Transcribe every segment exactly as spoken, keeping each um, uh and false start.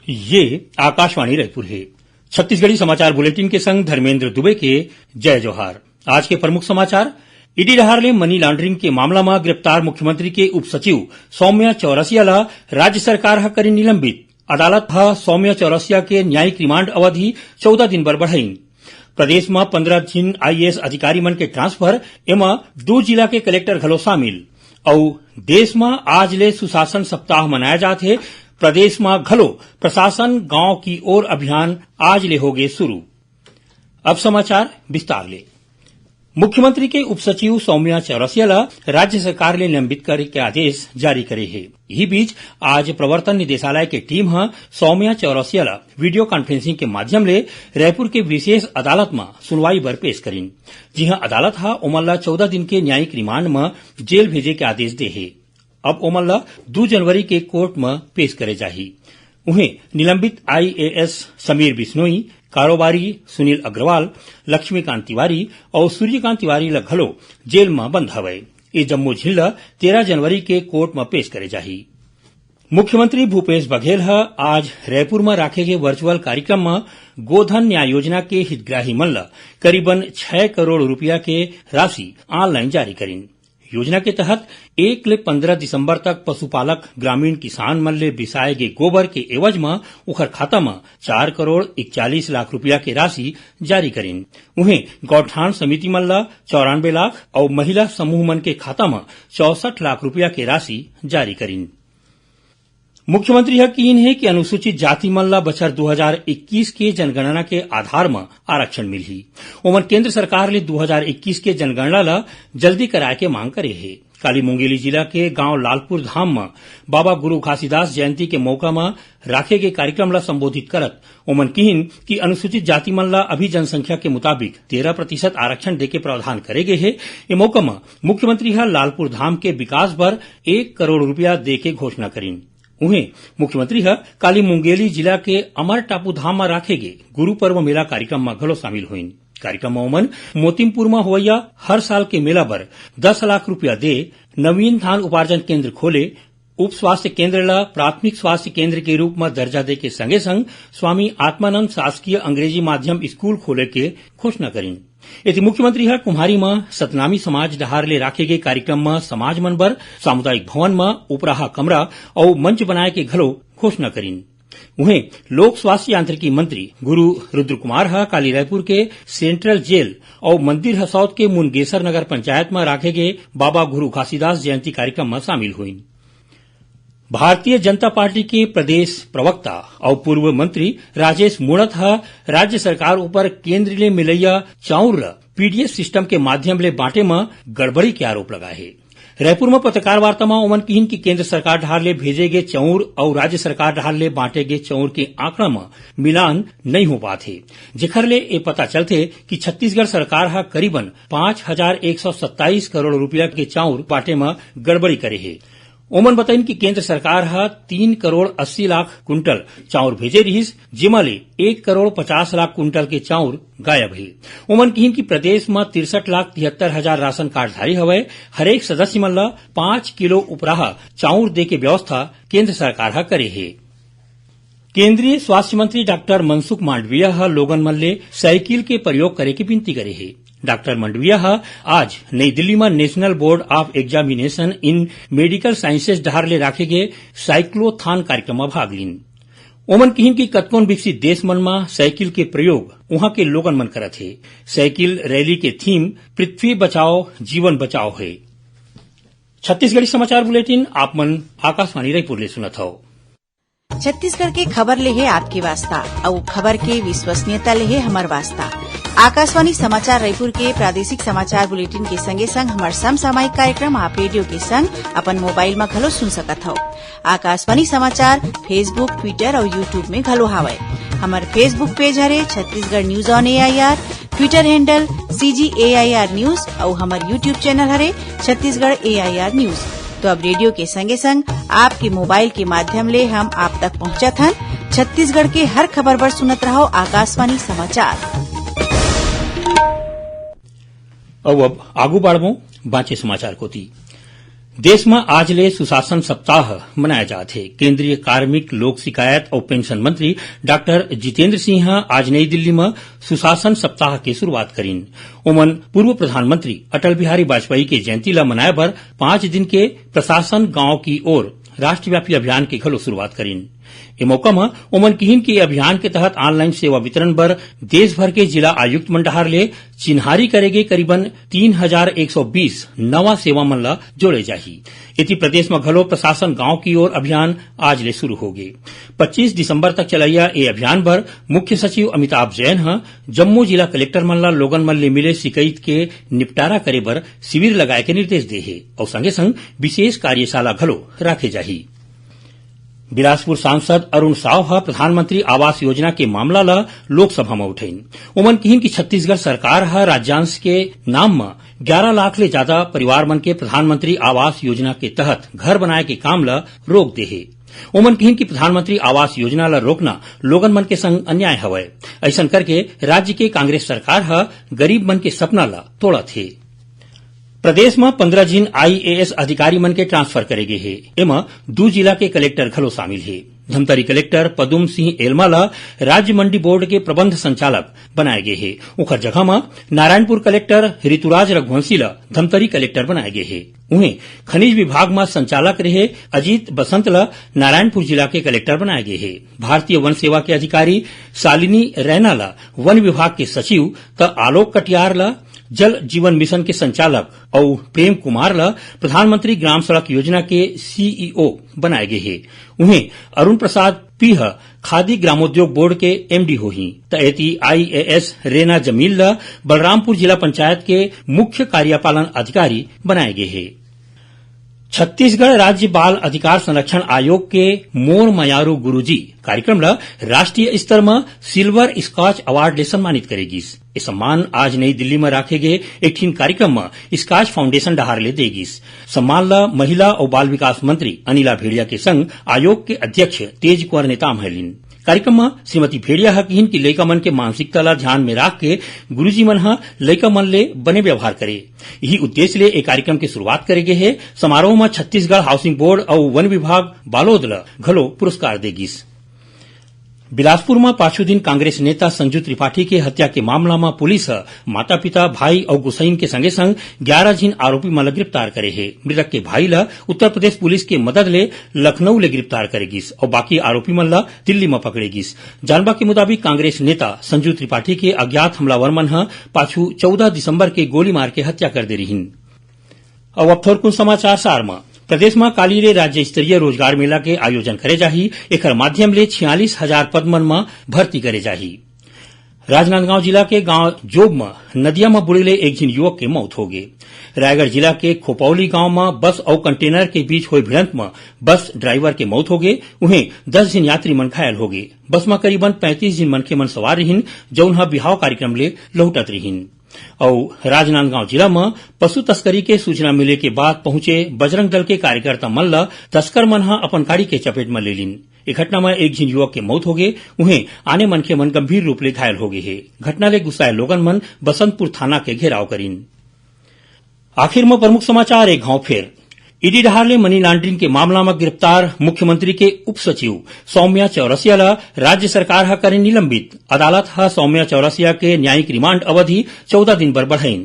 ये आकाशवाणी रायपुर हे। छत्तीसगढ़ी समाचार बुलेटिन के संग धर्मेंद्र दुबे के जय जोहार। आज के प्रमुख समाचार। ईडी डहार ले मनी लॉन्ड्रिंग के मामला म गिरफ्तार मुख्यमंत्री के उप सचिव सौम्या चौरसिया ल राज्य सरकार ह करिन निलंबित। अदालत ह सौम्या चौरसिया के न्यायिक रिमांड अवधि चौदह दिन बर बढ़ाइन। प्रदेश म पंद्रह झिन आईएएस अधिकारी मन के ट्रांसफर, एमा दू जिला के कलेक्टर घलो शामिल। अउ देश म आज ले सुशासन सप्ताह मनाया जात हे। प्रदेश म घलो प्रशासन गांव की ओर अभियान आज ले होगे शुरू। अब समाचार विस्तार ले। मुख्यमंत्री के उप सचिव सौम्या चौरसिया ल राज्य सरकार ले निलंबित करे के आदेश जारी करे हे। इही बीच आज प्रवर्तन निदेशालय के टीम ह सौम्या चौरसिया ल वीडियो कॉन्फ्रेंसिंग के माध्यम ले रायपुर के विशेष अदालत म सुनवाई बर पेश करिन, जिहां अदालत ह ओमन ल चौदह दिन के न्यायिक रिमांड म जेल भेजे के आदेश दे हे। अब ओमन ल दू जनवरी के कोर्ट म पेश करे जाही। उहें, निलंबित आईएएस समीर बिश्नोई, कारोबारी सुनील अग्रवाल, लक्ष्मीकांत तिवारी अउ सूर्यकांत तिवारी ल घलो जेल म बंद हवय। ये जम्मो झिन ल तेरह जनवरी के कोर्ट म पेश करे जाही। मुख्यमंत्री भूपेश बघेल ह आज रायपुर म राखे गे वर्चुअल कार्यक्रम म गोधन न्याय योजना के हितग्राही मन ल करीबन छह करोड़ रुपया के राशि ऑनलाइन जारी करिन। योजना के तहत एक ले पंद्रह दिसंबर तक पशुपालक ग्रामीण किसान मन ले बिसाए गे गोबर के एवज म उखर खाता म चार करोड़ इकतालीस लाख रुपया के राशि जारी करिन। उहें, गौठान समिति मन ल चौरानबे लाख अउ महिला समूह मन के खाता म चौसठ लाख रुपया के राशि जारी करिन। मुख्यमंत्री ह किहीन हे कि अनुसूचित जाति मन ल बछर दू हजार इक्कीस के जनगणना के आधार म आरक्षण मिलही। ओमन केंद्र सरकार ले दू हजार इक्कीस के जनगणना ल जल्दी कराए के मांग करे हे। काली मुंगेली जिला के गांव लालपुर धाम म बाबा गुरु घासीदास जयंती के मौका म राखे गे कार्यक्रम ल संबोधित करत ओमन किहीन कि अनुसूचित जाति मन ल अभी जनसंख्या के मुताबिक तेरह प्रतिशत आरक्षण देके प्रावधान करे गे हे। ए मौका म मुख्यमंत्री ह लालपुर धाम के विकास बर एक करोड़ रुपया दे के घोषणा करिन। उहें, मुख्यमंत्री ह काली मुंगेली जिला के अमर टापू धाम म राखे गे गुरु पर्व मेला कार्यक्रम म घलो शामिल होइन। कार्यक्रम म ओमन मोतिमपुर म होवइया हर साल के मेला बर दस लाख रुपया दे, नवीन धान उपार्जन केंद्र खोले, उप स्वास्थ्य केंद्र ल प्राथमिक स्वास्थ्य केंद्र के रूप म दर्जा दे के संगे संग स्वामी आत्मानंद शासकीय अंग्रेजी माध्यम स्कूल खोले के घोषणा करिन। एती मुख्यमंत्री ह कुम्हारी म सतनामी समाज डहार ले राखे गे कार्यक्रम म समाज मन बर सामुदायिक भवन म उपराहा कमरा अउ मंच बनाए के घलो घोषणा करिन। उहें, लोक स्वास्थ्य यांत्रिकी मंत्री गुरु रुद्र कुमार ह काली रायपुर के सेंट्रल जेल अउ मंदिर हसौद के मुनगेसर नगर पंचायत म राखे गे बाबा गुरु घासीदास जयंती कार्यक्रम म शामिल होइन। भारतीय जनता पार्टी के प्रदेश प्रवक्ता अउ पूर्व मंत्री राजेश मूणत ह राज्य सरकार ऊपर केंद्र ले मिलइया चाउर ल पीडीएस सिस्टम के माध्यम ले बांटे म गड़बड़ी के आरोप लगाए हे। रायपुर म पत्रकार वार्ता म ओमन किहीन कि केंद्र सरकार डहार ले भेजे गे चाउर अउ राज्य सरकार डहार ले बांटे गे चाउर के आंकड़ा म मिलान नइ हो पात हे, जेखर ले ए पता चलथे कि छत्तीसगढ़ सरकार ह करीबन पांच हजार एक सौ सत्ताईस करोड़ रुपया के चाउर बांटे म गड़बड़ी करे हे। ओमन बताइन कि केंद्र सरकार ह तीन करोड़ अस्सी लाख कुंटल चाउर भेजे रिहिस, जेमा ले एक करोड़ पचास लाख कुंटल के चाउर गायब हे। ओमन किहीन कि प्रदेश म तिरसठ लाख तिहत्तर हजार राशन कार्डधारी हवय। हरेक सदस्य मन ल पांच किलो उपराहा चाउर दे के व्यवस्था केंद्र सरकार ह करे हे। केंद्रीय स्वास्थ्य मंत्री डॉक्टर मनसुख मांडविया ह लोगन मन ले साइकिल के प्रयोग करे के विनती करे हे। डॉक्टर मांडविया ह आज नई दिल्ली म National Board of Examination in Medical Sciences डहार ले राखे गे साइक्लोथॉन कार्यक्रम म भाग लीन। ओमन किहीन कि कतकोन विकसित देश मन म साइकिल के प्रयोग उहां के लोगन मन करत हे। साइकिल रैली के थीम पृथ्वी बचाओ, जीवन बचाओ हे। छत्तीसगढ़ी समाचार बुलेटिन आप मन आकाशवाणी रायपुर ले सुनत हव। छत्तीसगढ़ के खबर ले हे आपके वास्ता, अउ खबर के विश्वसनीयता ले हे हमर वास्ता। आकाशवाणी समाचार रायपुर के प्रादेशिक समाचार बुलेटिन के संगे संग हमर समसामयिक कार्यक्रम आप रेडियो के संग अपन मोबाइल म घलो सुन सकत हव। आकाशवाणी समाचार Facebook, Twitter अउ YouTube में घलो हावय। हमर Facebook पेज हरे Chhattisgarh news on AIR, Twitter handle CG AIR news अउ हमर YouTube चैनल हरे छत्तीसगढ़ एआईआर न्यूज। तो अब रेडियो के संगे संग आपके मोबाइल के माध्यम ले हम आप तक पहुंचत हन। छत्तीसगढ़ के हर खबर बर सुनत रहव आकाशवाणी समाचार। अउ अब आगू बढ़बो बांचे समाचार कोती। देश म आज ले सुशासन सप्ताह मनाया जात हे। केंद्रीय कार्मिक, लोक शिकायत अउ पेंशन मंत्री डॉक्टर जितेंद्र सिंह ह आज नई दिल्ली म सुशासन सप्ताह के शुरुआत करिन। ओमन पूर्व प्रधानमंत्री अटल बिहारी वाजपेयी के जयंती ल मनाए बर पांच दिन के प्रशासन गांव की ओर राष्ट्रव्यापी अभियान के घलो शुरुआत करिन। ए मौका म ओमन किहिन कि अभियान के तहत ऑनलाइन सेवा वितरण बर देश भर के जिला आयुक्त मन डहार ले चिन्हारी करे गे करीबन तीन हजार एक सौ बीस नवा सेवा मन ल जोड़े जाही। एती प्रदेश म घलो प्रशासन गांव की ओर अभियान आज ले शुरू होगे। पच्चीस दिसंबर तक चलइया ए अभियान बर मुख्य सचिव अमिताभ जैन ह जम्मो जिला कलेक्टर मन ल लोगन मन ले मिले शिकायत के निपटारा करे बर शिविर लगाए के निर्देश दे हे अउ संगे संग विशेष कार्यशाला घलो राखे जाही। बिलासपुर सांसद अरुण साव ह प्रधानमंत्री आवास योजना के मामला ल लोकसभा म उठइन। ओमन किहिन कि छत्तीसगढ़ सरकार ह राज्यांश के नाम म ग्यारा लाख ले जादा परिवार मन के प्रधानमंत्री आवास योजना के तहत घर बनाए के काम ल रोक दे हे। ओमन किहिन कि प्रधानमंत्री आवास योजना ल रोकना लोगन मन के संग अन्याय हवय। अइसन करके राज्य के कांग्रेस सरकार ह गरीब मन के सपना ल तोड़त हे। प्रदेश म पंद्रह झिन आईएएस अधिकारी मन के ट्रांसफर करे गे हे। एमा दू जिला के कलेक्टर घलो शामिल हे। धमतरी कलेक्टर पदुम सिंह एलमा ल राज्य मंडी बोर्ड के प्रबंध संचालक बनाए गे हे। ओखर जगह म नारायणपुर कलेक्टर ऋतुराज रघुवंशी ल धमतरी कलेक्टर बनाए गे हे। उहें, खनिज विभाग म संचालक रहे अजीत बसंत ल नारायणपुर जिला के कलेक्टर बनाए गे हे। भारतीय वन सेवा के अधिकारी शालिनी रैना ल वन विभाग के सचिव, त आलोक कटियार ल जल जीवन मिशन के संचालक अउ प्रेम कुमार ल प्रधानमंत्री ग्राम सड़क योजना के सीईओ बनाए गे हे। उहें, अरुण प्रसाद पी ह खादी ग्रामोद्योग बोर्ड के एमडी होही, त एती आईएएस रेना जमील ल बलरामपुर जिला पंचायत के मुख्य कार्यपालन अधिकारी बनाए गे हे। छत्तीसगढ़ राज्य बाल अधिकार संरक्षण आयोग के मोर मयारू गुरुजी कार्यक्रम ल राष्ट्रीय स्तर म सिल्वर स्कॉच अवार्ड ले सम्मानित करे गिस। ये सम्मान आज नई दिल्ली म राखे गे एक ठिन कार्यक्रम म स्कॉच फाउंडेशन डहार ले दे गिस। सम्मान ल महिला अउ बाल विकास मंत्री अनिला भेड़िया के संग आयोग के अध्यक्ष तेज कुंवर नेताम ह लीन। कार्यक्रम म श्रीमती भेड़िया ह किहिन कि लइका मन के मानसिकता ल ध्यान में राख के गुरुजी मन ह लइका मन ले बने व्यवहार करे। इही उद्देश्य ले ए कार्यक्रम के शुरुआत करे गे हे। समारोह म छत्तीसगढ़ हाउसिंग बोर्ड अउ वन विभाग बालोद ल घलो पुरस्कार दे गिस। बिलासपुर म पाछू दिन कांग्रेस नेता संजू त्रिपाठी के हत्या के मामला म पुलिस ह माता-पिता, भाई अउ गुसैन के संगे-संग ग्यारा झिन आरोपी मन ल गिरफ्तार करे हे। मृतक के भाई ल उत्तर प्रदेश पुलिस के मदद ले लखनऊ ले गिरफ्तार करे गिस अउ बाकी आरोपी मन ल दिल्ली म पकड़े गिस। जानबा के मुताबिक, कांग्रेस नेता संजू त्रिपाठी के अज्ञात हमलावर मन ह पाछू चौदह दिसंबर के गोली मार के हत्या कर दे रिहिन। अउ अब थोरकुन समाचार सार म। प्रदेश म काली ले राज्य स्तरीय रोजगार मेला के आयोजन करे जाही। एखर माध्यम ले छियालीस हजार पद मन म भर्ती करे जाही। राजनांदगांव जिला के गांव जोब म नदिया म बूड़े ले एक झिन युवक के मौत होगे। रायगढ़ जिला के खोपौली गांव म बस अउ कंटेनर के बीच होय भिड़ंत म बस ड्राइवर के मौत होगे, उहें दस झिन यात्री मन घायल होगे। बस म करीबन पैंतीस झिन मनखे मन सवार रिहिन, जउन ह बिहाव कार्यक्रम ले लहुटत रिहिन। अउ राजनांदगांव जिला म पशु तस्करी के सूचना मिले के बाद पहुंचे बजरंग दल के कार्यकर्ता मन ल तस्कर मन ह अपन गाड़ी के चपेट म ले लीन। ए घटना म एक झिन युवक के मौत होगे, उहें आने मनखे मन गंभीर रूप ले घायल होगे हे। घटना ले गुस्साए लोगन मन बसंतपुर थाना के घेराव करिन। आखिर म प्रमुख समाचार एक घांव फेर। ईडी डहार ले मनी लॉन्ड्रिंग के मामला म गिरफ्तार मुख्यमंत्री के उप सचिव सौम्या चौरसिया ल राज्य सरकार ह करे निलंबित। अदालत ह सौम्या चौरसिया के न्यायिक रिमांड अवधि चौदह दिन बर बढ़ाइन।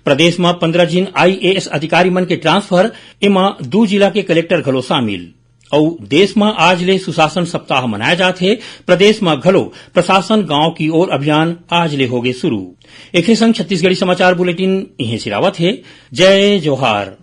प्रदेश म पंद्रह झिन आईएएस अधिकारी मन के ट्रांसफर, एमा दू जिला के कलेक्टर घलो शामिल। अउ देश म आज ले सुशासन सप्ताह मनाए जात हे। प्रदेश म घलो प्रशासन गांव की ओर अभियान आज ले होगे शुरू। एखरे संग छत्तीसगढ़ी समाचार बुलेटिन इहें सिरावत हे। जय जोहार।